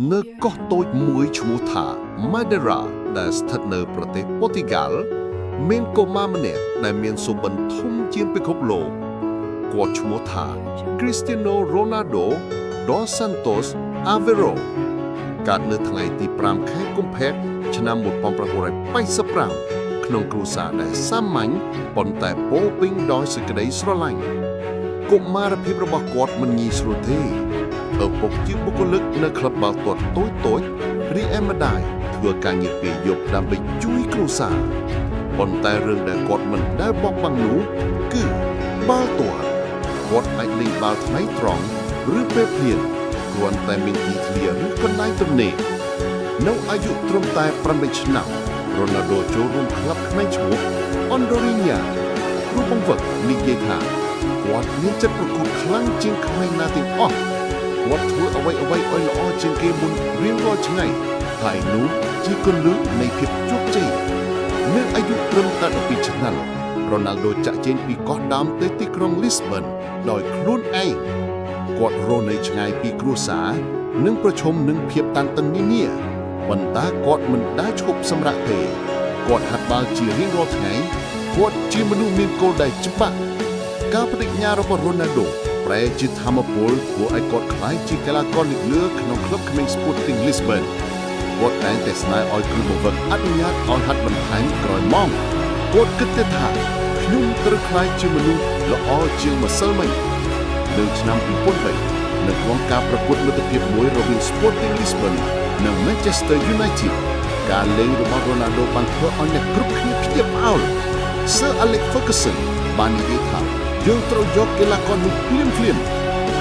នៅកោះតូចមួយឈ្មោះថា Madeira ដែលស្ថិតនៅប្រទេសប៉ូទុយហ្គាល់មានកុមារម្នាក់ដែលមានសុបិនធំជាងពិភពលោកគាត់ឈ្មោះថា Cristiano Ronaldo dos Santos Aveiro កើតនៅថ្ងៃទី5ខែកុម្ភៈឆ្នាំ1985ក្នុងគ្រួសារដែលសាមញ្ញប៉ុន្តែពោរពេញដោយសេចក្តីស្រឡាញ់កុមារភាពរបស់គាត់មិនងាយស្រួលទេឪពុកជាបុគ្គលិកនៅក្លឹបបាល់ទាត់តូចៗរីឯម្ដាយធ្វើការងារពេលយប់ដើម្បីជួយគ្រួសារប៉ុន្តែរឿងដែលគាត់មិនដែលបោះបង់នោះគឺបាល់ទាត់គាត់អាចលេងបាល់ថ្ងៃត្រង់ឬពេលភ្លៀងគ្រាន់តែមានទីធ្លាឬកន្លែងទំនេរ នៅអាយុត្រឹមតែ8ឆ្នាំរ៉ូណាល់ដូចូលរួមក្លឹបក្មេងឈ្មោះអនដូរីញ៉ាគ្រូបង្វឹកនិយាយថាគាត់មានចិត្តប្រកួតខ្លាំងជាងក្មេងណាទាំងអស់គាត់ធ្វើអ្វីអ្វីឲ្យល្អជាងគេមុនរៀងរាល់ថ្ងៃហើយនោះជាគន្លឹះនៃភាពជោគជ័យនៅអាយុត្រឹមតែ12ឆ្នាំរ៉ូណាល់ដូចាក់ចេញពីកោះដើមទៅទីក្រុងលីស្បិនដោយខ្លួនឯង គាត់រស់នៅឆ្ងាយពីគ្រួសារនិងប្រឈមនឹងភាពតានតឹងនានាប៉ុន្តែគាត់មិនដែលឈប់សម្រាកទេគាត់ហាត់បាល់ជារៀងរាល់ថ្ងៃគាត់ជាមនុស្សមានគោលដៅច្បាស់ការបដិញ្ញារបស់រ៉ូណាល់ដូប្រែជាធម៌ពលធ្វើឲ្យគាត់ក្លាយជាកីឡាករលេចលើក្នុងក្លឹបក្មេង Sporting Lisbon គាត់តែងតែស្នើឲ្យគ្រូបង្វឹកអនុញ្ញាតឲ្យហាត់បន្ថែមក្រោយម៉ោងគាត់គិតតែថាខ្ញុំត្រូវក្លាយជាមនុស្សល្អជាងម្សិលមិញ នៅឆ្នាំ2003នៅក្នុងការប្រកួតមិត្តភាពមួយរវាង Sporting Lisbon និង Manchester United ការលេងរបស់ Ronaldo បានធ្វើឲ្យអ្នកគ្រប់គ្នាភ្ញាក់ផ្អើល Sir Alex Ferguson បាននិយាយថាយើងត្រូវយកកីឡាករនោះភ្លាមភ្លាមៗ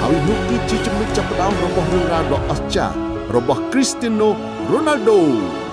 ហើយនោះគឺជាចំណុចចាប់ផ្ដើមរបស់រឿងរ៉ាវដ៏អស្ចារ្យរបស់ Cristiano Ronaldo។